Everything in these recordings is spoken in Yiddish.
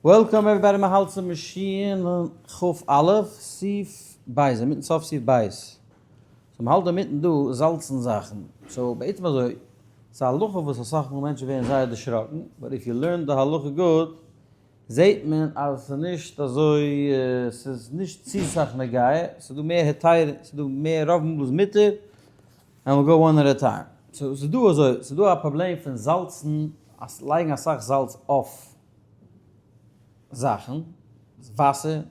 Welcome everybody מ'האלט צום שין כ"א סעיף בית, אינמיטן סוף סעיף בית. So מ'האלט אינמיטן דא זאלצן זאכן. So בעצם אזוי, ס'איז א הלכה וואס אסאך מאל מענטשן ווערן זייער דערשראקן, but if you learn די הלכה גוט, זעהט מען אז ס'איז נישט אזוי, ס'איז נישט צו סאך נוגע, ס'איז דא מער היתרים, ס'איז דא מער רוב מאל איז מותר, and we'll go one at a time. So ס'איז דא אזוי, ס'איז דא א פראבלעם פון זאלצן, לייגן אסאך זאלץ אויף זאכן, וואסער,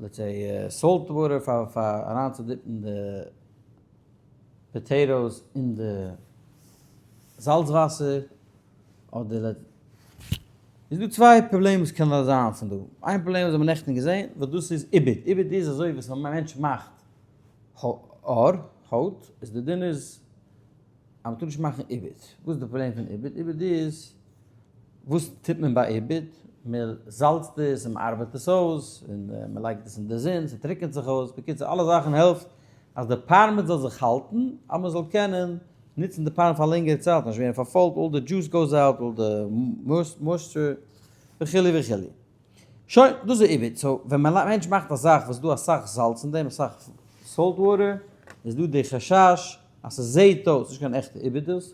let's say salt water פאר פאר אריינצודיפן די potatoes אין די זאלץ וואסער, אדער let איז דא צוויי פראבלעמען וואס קען זיין פון דא, איין פראבלעם וואס האבן נעכטן געזען, וואס דאס איז עיבוד, עיבוד איז אזוי וואס א מענטש מאכט האר, הויט, איז די דין איז אז מ'טאר נישט מאכן עיבוד, וואס איז די פראבלעם פון עיבוד? עיבוד איז, וואס טוט מען ביי עיבוד? מען זאלצט עס און מען ארבעט עס אויס, און מען לייגט עס אין די זון, ס'טריקענט זיך אויס, בקיצור אלע זאכן העלפט אז די פארמעט זאל זיך האלטן, אז מען זאל קענען נוצן די פארמעט פאר א לענגערע צייט, נישט ווערן פארפוילט, all the juice goes out, all the moisture, וכו' וכו'. שוין, דאס איז עיבוד. So ווען א מענטש מאכט א זאך וואס איז דא אסאך זאלץ אין דעם, אסאך salt water, איז דא די חשש אז ס'זעהט אויס, נישט קיין עכטע עיבוד דאס,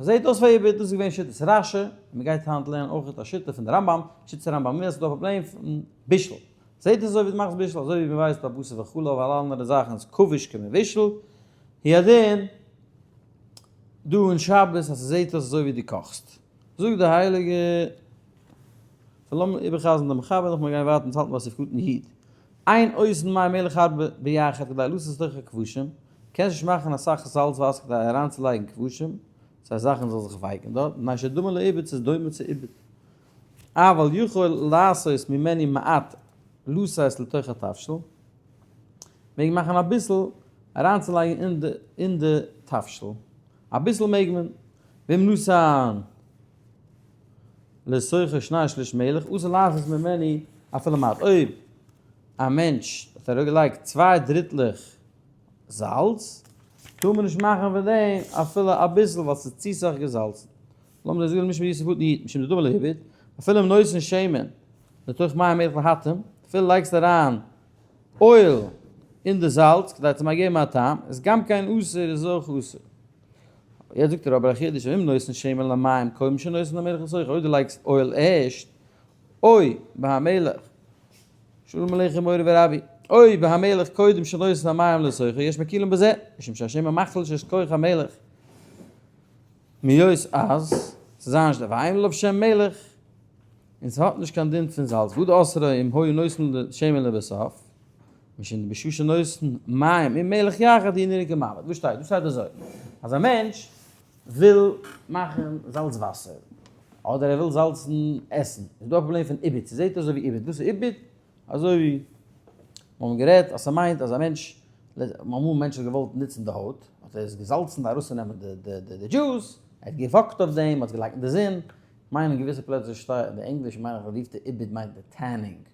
ס'זעהט אויס פאר עיבוד, דאס איז געווען שיטת רש"י, און מ'גייט היינט לערנען אויך א שיטה פון די רמב"ם, שיטת הרמב"ם איז אז ס'איז דא א פראבלעם פון בישול, זעהט אויס אזוי ווי דו מאכסט בישול, אזוי ווי מ'ווייסט ביי בשר וחלב אלע אנדערע זאכן איז כבוש כמבושל, הוא הדין דא אין שבת אז ס'זעהט אויס אזוי ווי דו קאכסט. זאגט די הייליגע. So לאמיר איבערחזר'ן די מחבר נאכן גיין ווייטער אונז האלטן ביי סעיף קטן י'. אין עושין מים מלח הרבה ביחד כדי לתת לתוך הכבשים, קענסט נישט מאכן אסאך זאלץ וואסער כדי אריינצולייגן כבשים, ס'הייסט זאכן זאל זיך ווייקן דארט, מפני שדומה לעיבוד ס'איז דומה צו עיבוד. אבל יכול לעשות ממנו מעט לתת לתוך התבשיל, מעג מאכן אביסל אריינצולייגן אין די אין די תבשיל, אביסל מעג מען, ואם נתן לתוכו שני שליש מלח, אסור לעשות ממנו אפילו מעט, אויב א מענטש האט אראפגעלייגט צוויי דריטלעך זאלץ, טאר מען נישט מאכן פון דעם אפילו אביסל ווייל ס'איז צו סאך געזאלצן. לאמיר זאגן משום יוסף האט ניט משום דדומה לעיבוד, אפילו אם נותן שמן לתוך מים מלח להטעים, אפילו לייגסט אריין oil אין די זאלץ כדי צו געבן א טעם, איז גם כן אסור איז אויך אסור. יעצט זאגט ער אבער א חידוש, אם נותן שמן למים קודם שנותן המלח לתוכו, אויב דו לייגסט oil ערשט, או בהמלח, שלום עליכם מורי ורבי, או בהמלח קודם שנותן המים לתוכו, יש מקילין בזה, משום שהשמן מחליש את כח המלח, מהיות אז ס'איז נישט ואין עליו שם מלח, און ס'האט נישט קיין דין פון זאלץ, והא דאסרי אם היה נותן שמן לבסוף, משום דבשעה שנותן מים עם מלח יחד הוא נראה כמעבד, וואס שטייט? דא שטייט אזוי, אז א מענטש וויל מאכן זאלץ וואסער, אדער ער וויל זאלצן עסן, איז דא א פראבלעם פון עיבוד, ס'זעט אויס אזוי ווי עיבוד, וואס איז עיבוד? אזוי ווי מיר האבן גערעדט אז ס'מיינט אז א מענטש, אמאל מענטש האט געוואלט נוצן די הויט, האט ער עס געזאלצן ארויסצונעמען די די דזשוס, ער האט געוואקט אויף דעם, האט עס געלייגט אין די זון, כ'מיין אין געוויסע פלעצער שטייט, אין די ענגליש מיין איך רופט ער עיבוד מיינט די tanning.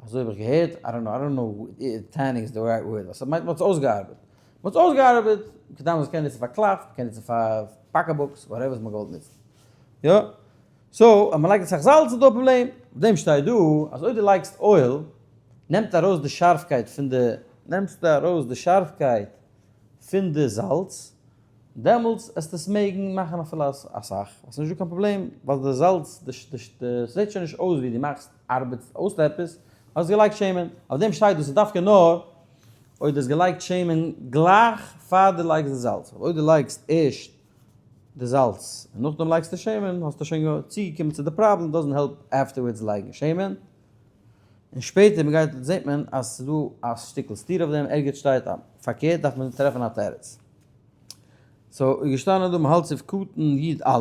אזוי האב איך געהערט, I don't know, I don't know tanning is the right word, ווייל ס'מיינט מ'האט עס אויסגעארבעט. מ'האט עס אויסגעארבעט כדי מ'זאל עס קענען נוצן פאר קלף, מ'קען נוצן פאר pocketbooks, whatever וואס מ'האט געוואלט נוצן. יא. So, אז מ'לייגט אסאך זאלץ איז דא א פראבלעם. אויף דעם שטייט דא אז אויב דו לייגסט oil, נעמט ארויס די שארפקייט פון די, נעמסטו ארויס די שארפקייט פון די זאלץ, דעמאלטס עסטו עס מעגן מאכן אפילו אסאך, ווייל ס'איז נישט דא קיין פראבלעם, ווייל די זאלץ, די, ס'זעט שוין נישט אויס ווי דו מאכסט ארבעטסט אויס עפעס, האסט געלייגט שמן, אויף דעם שטייט דאס איז דווקא נאר אויב דו האסט געלייגט שמן גלייך פאר דו לייגסט די זאלץ, אבער אויב דו לייגסט ערשט די זאלץ און נאכדעם לייגסטו שמן האסטו שוין צוגעקומען צו די פראבלעם, doesn't help afterwards לייגן שמן, און שפעטער מען גייט זעט מען אז ס'איז דא א שטיקל סתירה אויף דעם, ערגעץ שטייט א פארקערט דארף מען טרעפן א תירוץ. So איז געשטאנען דא מ'האלט סעיף קטן י א,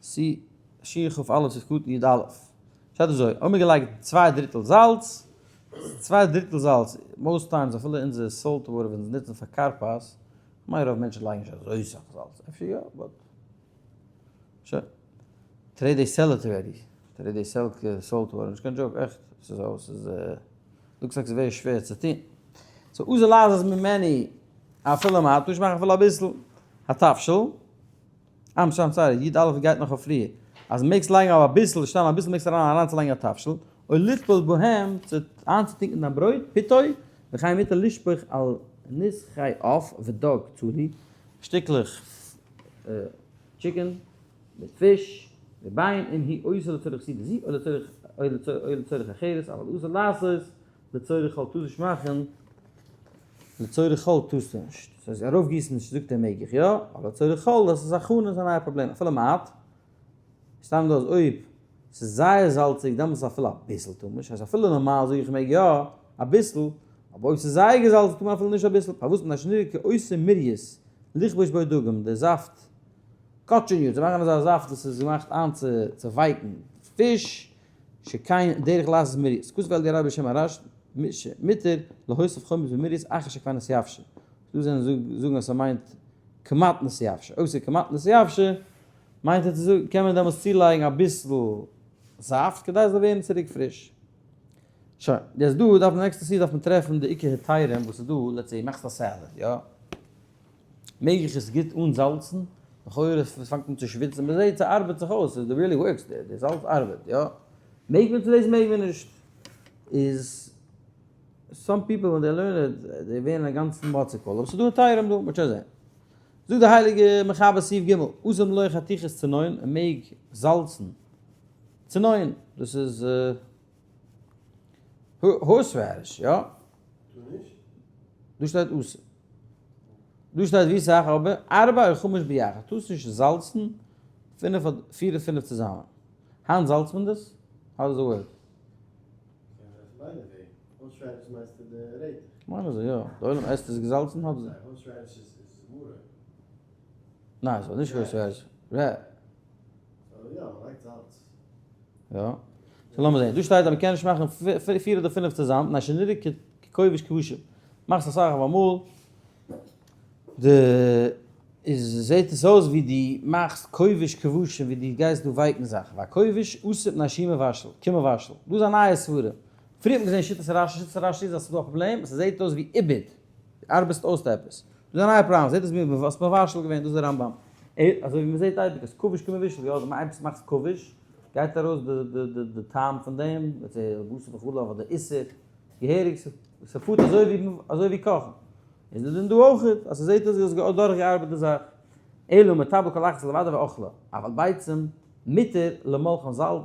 סי ש כ א סעיף קטן י א, שטייט אזוי, אויב מ'האט געלייגט צוויי דריטל זאלץ, צוויי דריטל זאלץ, most times אפילו אונזער salt water וואס אונז נוצן פאר כרפס, כ'מיין רוב מענטשן לייגן נישט אזוי סאך זאלץ, אפשר יא, but שוין. Today they sell it already, today they sell salt water, נישט קיין joke, עכט, ס'איז ס'איז looks like ס'איז ווערי שווער צו טון. So אסור לעשות ממנו אפילו מעט, נישט מאכן אפילו אביסל, התבשיל, I'm sorry, י א גייט נאך אויף פריער. אז מעגסט לייגן אביסל, שטעלן אביסל מעגסט אריין אריינצולייגן א תבשיל, או לטבול בהם, צו איינצוטונקען דיין ברויט, פיתוי, וכן מותר לשפוך על נסכי עוף ודג צלי, שטיקלעך chicken מיט פיש, וביין, אם הוא עושה לצורך סעודה זו, או לצורך או לצורך אחרת, אבל אסור לעשות לצורך חול טארסט נישט מאכן לצורך חול טארסטו נישט. ס'הייסט ארויפגיסן זאגט ער מעג איך יא, אבער לצורך חול דאס איז הכנה איז א נייע פראבלעם אפילו מעט. סתם דא אז אויב ס'איז זייער זאלציג דעמאלטס איז אפילו אביסל טאר מען נישט, הייסט אפילו נארמאל זאג איך מעג יא אביסל, אבער אויב ס'איז זייער געזאלצן טאר מען אפילו נישט אביסל, פארוואס מפני שנראה כעושה מורייס לכבוש בו דגים, די זאפט קאטשעניו צו מאכן אזא זאפט וואס איז געמאכט איינצוווייקן פיש, שכן דרך לעשות מורייס, כתב אליהו רבה בשם הרש מותר להוסיף חומץ במורייס אחר שכבר נתייבשה, דא זענען זאגן אז ס'מיינט כמעט נתייבשה, אויב ס'איז כמעט נתייבשה מיינט ער צו זאגן קען מען דעמאלטס צולייגן אביסל זאפט כדי עס זאל ווערן צוריק פריש. שוין, יעצט דא דארף מען נעקסטע סעיף דארף מען טרעפן די עיקר היתרים וואס איז דא, let's say מאכסט א salad יא? מעג איך עס גוט אנזאלצן? לכאורה עס פאנגט אן צו שוויצן, מען זעט ס'ארבעט זיך אויס, it really works, די זאלץ ארבעט יא? מעג מען צו דאס מעג מען נישט? איז some people ווען they learn it זיי ווערן אינגאנצן וואטסעקאל, אבער ס'איז דא היתרים דא, מ'וועט שוין זען. זאגט די הייליגע מחבר סעיף ג', אסור למלוח חתיכות צנון, מען מעג זאלצן צנון, דאס איז horseradish, יא? דא שטייט אסור. דא שטייט ווי סאך אבער ארבע או חמש ביחד, טארסט נישט זאלצן פינף אדער פיר און פינף צוזאמען. היינט זאלצט מען דאס? How does it work? כ'מיין אזוי יא, די עולם עסט עס געזאלצן האט ניין ס'איז נישט horseradish. יא. so לאמיר זעהן. דא שטייט אז מ'קען נישט מאכן פיר אדער פינף צוזאם, מפני שנראה ככובש כבשים. מאכסט אסאך אויף אמאל, די איז זעהט עס אויס ווי דו מאכסט כובש כבשים ווי דו גייסט דא ווייקן זאכן. והכובש אסור מפני שהוא מבשל, כמבשל. דא איז א נייע סברה. פריער האט מען געזעהן שיטת רשי, שיטת רשי איז אז ס'איז דא א פראבלעם, עס זעהט אויס ווי עיבוד. דו ארבעסט אויס עפעס. דא איז א נייע פראבלעם, זעהט אויס ווי האסט מבשל געווען, דאס איז די רמב"ם. אזוי ווי מ'זעהט אייביג אז כבוש כמבושל, יא, אז עפעס מאכסט כבוש, גייט ארויס די טעם פון דעם, בשר וחלב אדער איסור, געהעריג, ס'פארט אזוי ווי קאכן. איז די דין דא אויך, אז ס'זעהט אויס ווי האסט דורכגעארבעט די זאך. אלא מטבל כל אחת לבדה ואוכלה, אבל ביצים מותר למלחן זאלץ,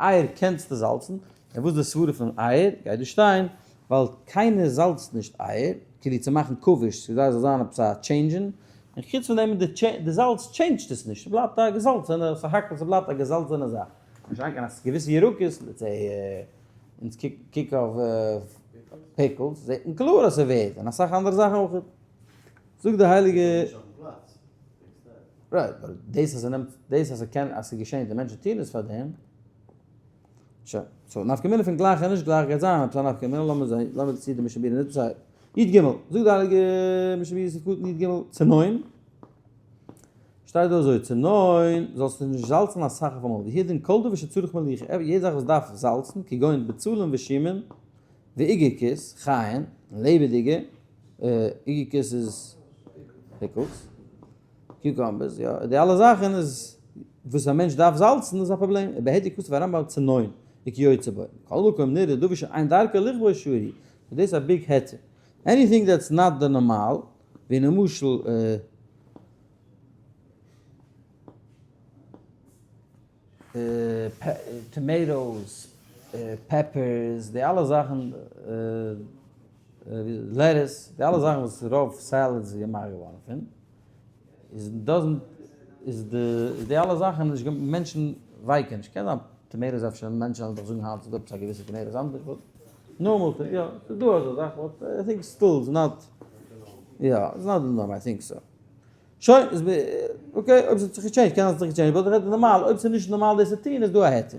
אייער קענסטו זאלצן, און וואס איז די סברה פון אייער, גייט דא שטיין, ווייל קיינער זאלצט נישט אייער, כאילו צו מאכן כבוש, כדי ס'זאל זיין עפעס א change אין, און חוץ פון דעם די זאלץ change ט עס נישט, ס'בלייבט א געזאלצענע, סך הכל ס'בלייבט א געזאלצענע זאך, מה שאין כן אז געוויסע ירקות, let's say אונז קוק אויף pickles, זעט מען קלאר אז ס'ווערט, און אסאך אנדערע זאכן אויך. זאגט די הייליגע. right, ווייל דאס אז ס'נעמט, דאס אז ס'קען, אז ס'געשענט און מענטשן טוען עס פאר דעם. שוין, so נפקא מינה פון גלייך און נישט גלייך גייט זיין עפעס א נפקא מינה, לאמיר זען, לאמיר צו די משנה ברורה ניט צייט. י ג, זאגט די הייליגע משנה ברורה סעיף קטן י ג, צנון, שטייט דא אזוי, צנון זאלסטו נישט זאלצן אסאך אויף אמאל, והוא הדין כל דבר שצריך מליחה, יעדע זאך וואס דארף זאלצן, כגון בצלים ושומן, ואוגערקעס, חיים, לעבעדיגע, אוגערקעס איז pickles. cucumbers, יא, די אלע זאכן איז וואס א מענטש דארף זאלצן איז א פראבלעם, ובהיתר כתב הרמב"ם צנון וכיוצא בו, מכל מקום נראה דבר שאין דרכו לכבוש שרי, so דאס איז א big היתר, anything that's not the normal, ווי למשל tomatoes, peppers, די אלע זאכן, lettuce, די אלע זאכן וואס רוב salads איז געמאכט געווארן פון, איז doesn't, איז די, די אלע זאכן נישט, מענטשן ווייקען נישט, קען זיין tomatoes אפשר מענטשן וועלן דאך זאגן היינט ס'איז דא עפעס א געוויסע tomatoes אנדערש but normal, יא, ס'איז דא אזא זאך but I think still it's not, יא, it's not the norm I think so. שוין, איז okay, אויב ס'האט זיך גע change ט, קען זיין ס'האט זיך גע change ט, but איך רעד נארמאל, אויב ס'איז נישט נארמאל דאס צו טון איז דא א היתר.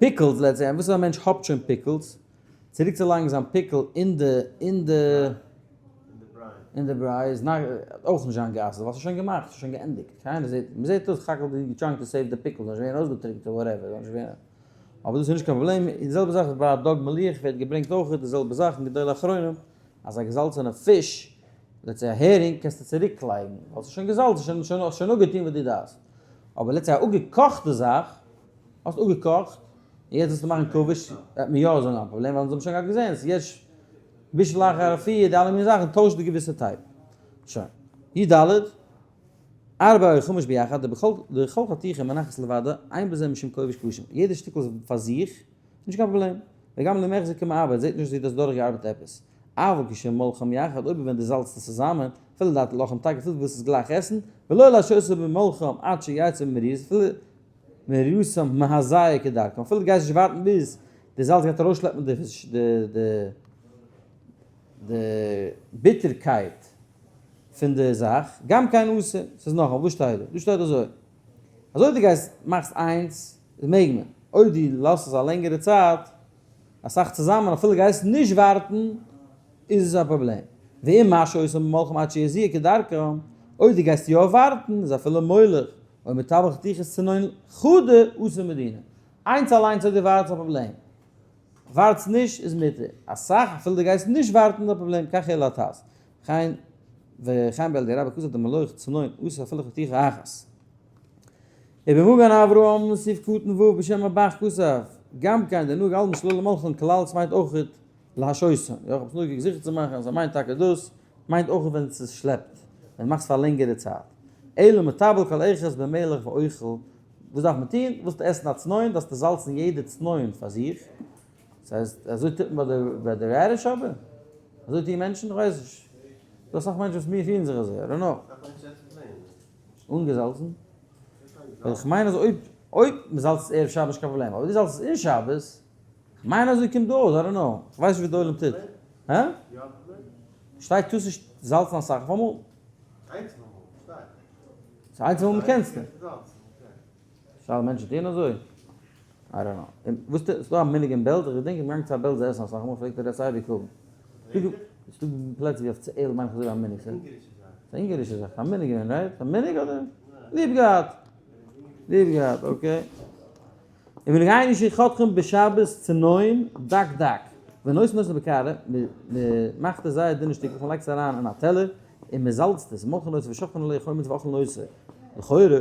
pickles, let's say, וואס איז א מענטש האט שוין pickles, צוריק צו לייגן זיין pickle אין די, אין די, אין די בריי איז אויך נישט זיין גע'אסר'ט, ווייל ס'איז שוין געמאכט, ס'איז שוין געענדיגט, קיינער זעט, מ'זעט אויס סך הכל די trying to save די pickle, זאל נישט ווערן אויסגעטריקנט אדער whatever, זאל נישט ווערן, אבער דאס איז נישט קיין פראבלעם, די זעלבע זאך איז ביי א דג מליח ווערט געברענגט אויך די זעלבע זאך אין גדולי אחרונים, אז א געזאלצענע פיש let's say א הערינג קענסטו צוריק לייגן, ווייל ס'איז שוין געזאלצן, שוין שוין האסט שוין אפגעטון וואס דו דארפסט. אבער let's say א אפגעקאכטע זאך, האסט אפגעקאכט, און יעצט ווילסטו מאכן כבוש, וועט מען יא זאגן א פראבלעם, ווייל אונז האבן שוין געהאט געזען, ס'איז יש בישול אחר אפי', די אלע מיני זאכן טוישט די געוויסע type. שוין. י ד, ארבע או חמש ביחד, דכל חתיכה מנחת לבדה, אין בזה משום כובש כבשים. יעדע שטיקל איז פאר זיך, נישט קיין פראבלעם. וגם לא מיחזי כמעבד, זעט נישט ווי דו האסט דורכגעארבעט עפעס. אבל כשמולחם יחד, אויב ווען דו זאלצט עס צוזאמען, אפילו דעת לחם טאקע אפילו דו ווילסט עס גלייך עסן, ולא להשעותו במולחם עד שיצא מרירות, אפילו מרירותם מהזיה כדרכם, אפילו דו גייסט נישט ווארטן ביז די זאלץ גייט ארויסשלעפן די די ביטערקייט פון די זאך, גם כן אסור, ס'איז נאכאמאל, וואס שטייט דא? דא שטייט אזוי, אז אויב דו גייסט מאכסט איינס, מעג מען, אויב דו לאזט עס א לענגערע צייט, אסאך צוזאמען אפילו גייסט נישט ווארטן איז עס א פראבלעם, ואם משהה אותן במולחם עד שיזיע כדרכם, אויב דו גייסט יא ווארטן איז אפילו מולח, או מטבל חתיכות צנון חדה אסור מדינא, איינס אליינס אויב דו ווארטסט א פראבלעם, ווארטסט נישט איז מותר, אסאך אפילו דו גייסט נישט ווארטן איז א פראבלעם, כך העלה הטז, וכן וכן באלדי רבה כתב דמלוח צנון אסור אפילו חתיכה אחת. ובמגן אברהם סעיף קטן ו' בשם הבח כתב, גם כן דנהוג עלמא שלא למלחן כלל ס'מיינט אויכעט להשעותן, יא כ'האב עס נאר זיכער צו מאכן אז ס'מיינט טאקע דאס, מיינט אויכעט ווען ס'שלעפט, ווען מאכסט פאר א לענגערע צייט. אלא מטבל כל אחד במלח ואוכל, וואס דארף מען טון? ווילסט עסן א צנון דארפסטו זאלצן יעדע צנון פאר זיך, ס'הייסט אזוי טוט מען ביי די radish אבער? אזוי טוען מענטשן? כ'ווייס נישט. ס'דא אסאך מענטשן וואס מיר פירן זיך אזוי, I don't know. אנגעזאלצן? ווייל איך מיין אז אויב אויב מ'זאלצט עס ערב שבת נישט קיין פראבלעם, אבער דו זאלצט עס אין שבת, כ'מיין אזוי קומט דא אויס, I don't know, כ'ווייס נישט ווי די עולם טוט. הא? שטייט טארסט נישט זאלצן אסאך אויף אמאל. איינס אויף אמאל, שטייט. ס'איז איינס אויף אמאל קענסטו. שאלה מענטשן טוען אזוי? I don't know. וואס טוט, ס'דא א מנהג אין בעלז, איך געדענק איך בין געגאנגען צו א בעלזער עסן אסאך מאל פלעגט ער דאס אייביג האבן. ס'דא פלעצער ווי אפיציעל מיין איך אזוי ווי א מנהג. ס'איז א אונגארישע זאך, א מנהג געווען, right? א מנהג אדער? ליב געהאט. ליב געהאט, okay. און ווען גייען נישט חותכים בשבת צנון דק דק, ונותן אותו בקערה, מ'מאכט עס זייער דינע שטיקלעך, מ'לייגט עס אריין אין א טעלער, און מ'זאלצט עס, מולחין אותו ושופכין עליה חומץ ואוכלין אותו, לכאורה,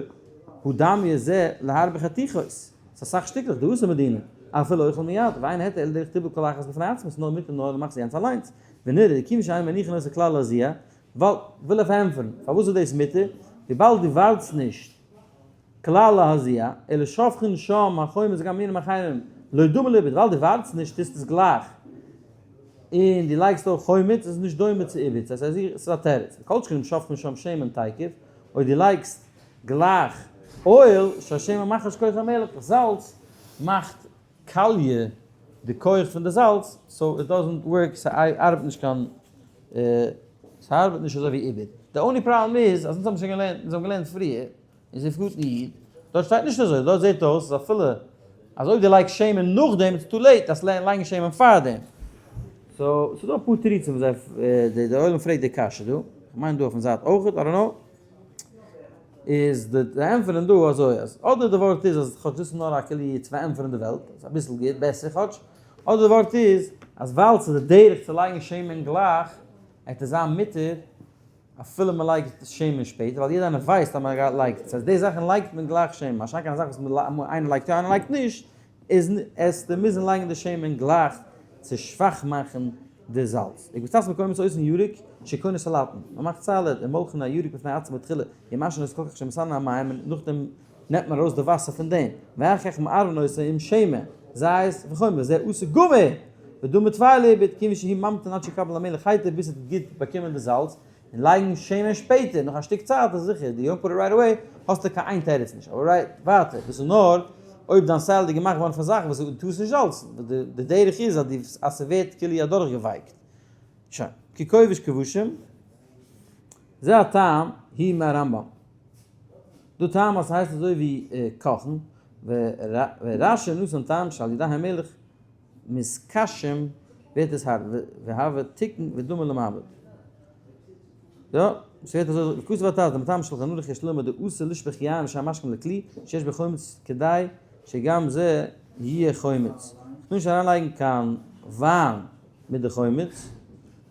הא דמיא זה להרבה חתיכות, ס'איז אסאך שטיקלעך, דאסור מדינא, אפילו אוכל מיד, ואין היתר אלא דרך טיבול כל אחת בפני עצמה, ס'איז נאר מותר נאר דו מאכסט יענץ אליינס, ונראה, כיוון שאין מניחין אותו כלל להזיע, ווייל, וויל איך ענטפערן, פארוואס איז דאס מותר, וויבאלד דו ווארטסט נישט כלל להזיע, אלא שופכין שם החומץ גם מינים אחרים, לא דומה לעיבוד, ווייל דו ווארטסט נישט טוסט עס גלייך, און דו לייגסט אויך חומץ, איז נישט דומה צו עיבוד, ס'הייסט ס'איז א תירוץ, וכל שכן אם שופכין שם שמן תיכף, אויב דו לייגסט גלייך oil, שהשמן מחליש כח המלח, זאלץ מאכט קאליע די כח פון די זאלץ, so it doesn't work, ס'ארבעט נישט קיין, ס'ארבעט נישט אזוי ווי עיבוד. די only problem איז אז אונז האבן שוין געלערנט, אונז האבן געלערנט פריער, אין סעיף קטן י, דארט שטייט נישט אזוי, דארט זעט אויס אז אפילו אז אויב דו לייגסט שמן נאכדעם it's too late, דארפסט לייגן שמן פארדעם. so ס'איז דא אפאר תירוצים וואס זיי, די עולם פרעגט די קשיא דא, כ'מיין דא אויפן זייט אויכעט, I don't know. איז די ענטפערן דא אזוי אז אדער די ווארט איז אז כאטש דאס איז נאר א כלי צו פארענטפערן די וועלט, איז אביסל גוט, בעסער כאטש, אדער די ווארט איז אז ווייל ס'איז די דרך צו לייגן שמן גלייך, העט עס זיין מותר אפילו מען לייגט שמן שפעטער, ווייל יעדער איינער ווייסט אז מען לייגט, ס'הייסט די זאכן לייגט מען גלייך שמן, מה שאין כן א זאך וואס איינער לייגט יא איינער לייגט נישט, איז עס די מוזן לייגן די שמן גלייך צו שוואך מאכן די זאלץ. וקבוצת מקומות עושין ירק שקונה סאלאטן, מען מאכט salad און מולחין הירק בפני עצמו תחילה, ומשהין אותו כל כך שמסנן המים און נאכדעם נעמט מען ארויס די וואסער פון דעם, ואחר כך מערבין אותו עם שמן זית וחומץ וזה אסור גמור! ודומה תפאר לאיבוד, כיוון שהוא ממתין עד שיקבל המלח היטב ביז ס'האט גוט באקומען די זאלץ, און לייגן שמן שפעטער נאך א שטיק צייט איז זיכער די don't put it right away האסטו קיין איין תירוץ נישט אבער right ווייטער דאס איז נאר אויב דיין salad איז געמאכט געווארן פון זאכן וואס דו טארסט נישט זאלצן וואס די דרך איז אז די אז ס'ווערט כאילו אדורכגעווייקט שוין כי כובש כבשים זה הטעם היא מהרמב"ם דא טעם אז ס'הייסט אזוי ווי קאכן ורש"י נתן טעם שעל ידי המלח מתקשים ווערט עס הארט והוה תיקן ודומה למעבד. יא, ס'ווערט אזוי וכתב הטז דמטעם שלחן ערוך יש לומר דאסור לשפוך יין ושאר משקין לכלי שיש בו חומץ כדי שגם זה יהיה חומץ. כ'טאר נישט אריינלייגן קיין וויין מיט די חומץ.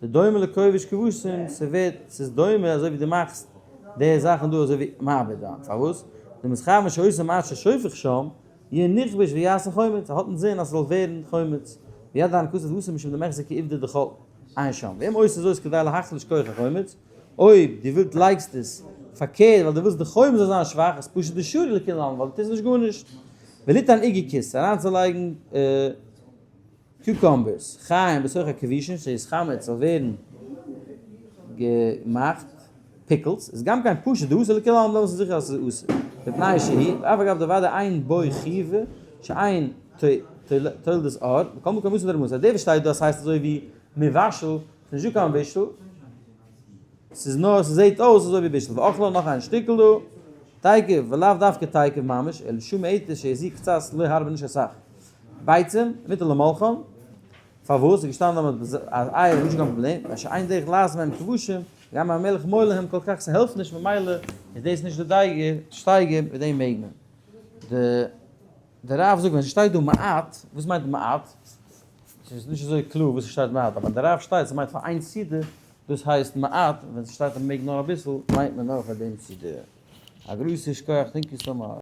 דדומה לכובש כבשים, ס'ווערט, ס'איז דומה אזוי ווי דו מאכסט די זאכן דא אזוי ווי מעבד וויין. פארוואס? דמתכוון שאותו מעט ששופך שם, יהיה נכבש ויעשה חומץ, ער האט אינזין אז ס'זאל ווערן חומץ, ויד דהן כתוב אסור משום דמחזי כעובדא דחול, עיין שם, ואם עושה זאת כדי להחליש כח החומץ, אויב דו ווילט לייגסט עס פארקערט ווייל דו ווילסט די חומץ זאל זיין שוואך איז פשוט די שרי לכולי עלמא ווייל דו טוסט נישט גארנישט. וליתן איגיקוס, אריינצולייגן cucumbers, חיים בתוך הכבושין, ס'איז חמץ זאל ווערן געמאכט pickles, איז גם כן פשוט דאסור לכולי עלמא דעמאלטס איז זיכער אז ס'איז אסור, מפני שהיא, ואף אגב דוודאי אין בו חיוב שאין תולדת אור, מכל מקום אסור דרבנן, סא דער וואס שטייט דא אז ס'הייסט אזוי ווי מבשל, ס'איז נישט דא קיין בישול, ס'איז נאר ס'זעהט אויס אזוי ווי בישול, ואכלה נאך איין שטיקל דא, תיכף, ולאו דווקא תיכף ממש, אלא שעה מועטה שיזיק קצת לא הרבה נישט אסאך. ביצים, מותר למלחם, פארוואס איז געשטאנען דארט אז אייער איז נישט קיין פראבלעם, ווייל שאין דרך לעשות מהם כבשים, גם המלח מועיל להם כל כך ס'העלפט נישט ממילא איז דאס נישט די שטייגער מיט דעם מעג מען. די רב זאגט ווען ס'שטייט דא מעט, וואס מיינט מעט? ס'איז נישט אזוי קלאר וואס ס'שטייט מעט, אבער די רב שטייט ס'מיינט פאר איין סעודה, דאס הייסט מעט, ווען ס'שטייט אז מ'מעג נאר אביסל, מיינט מען נאר פאר דעם סעודה. א גרויסע שכוח, thank you so much.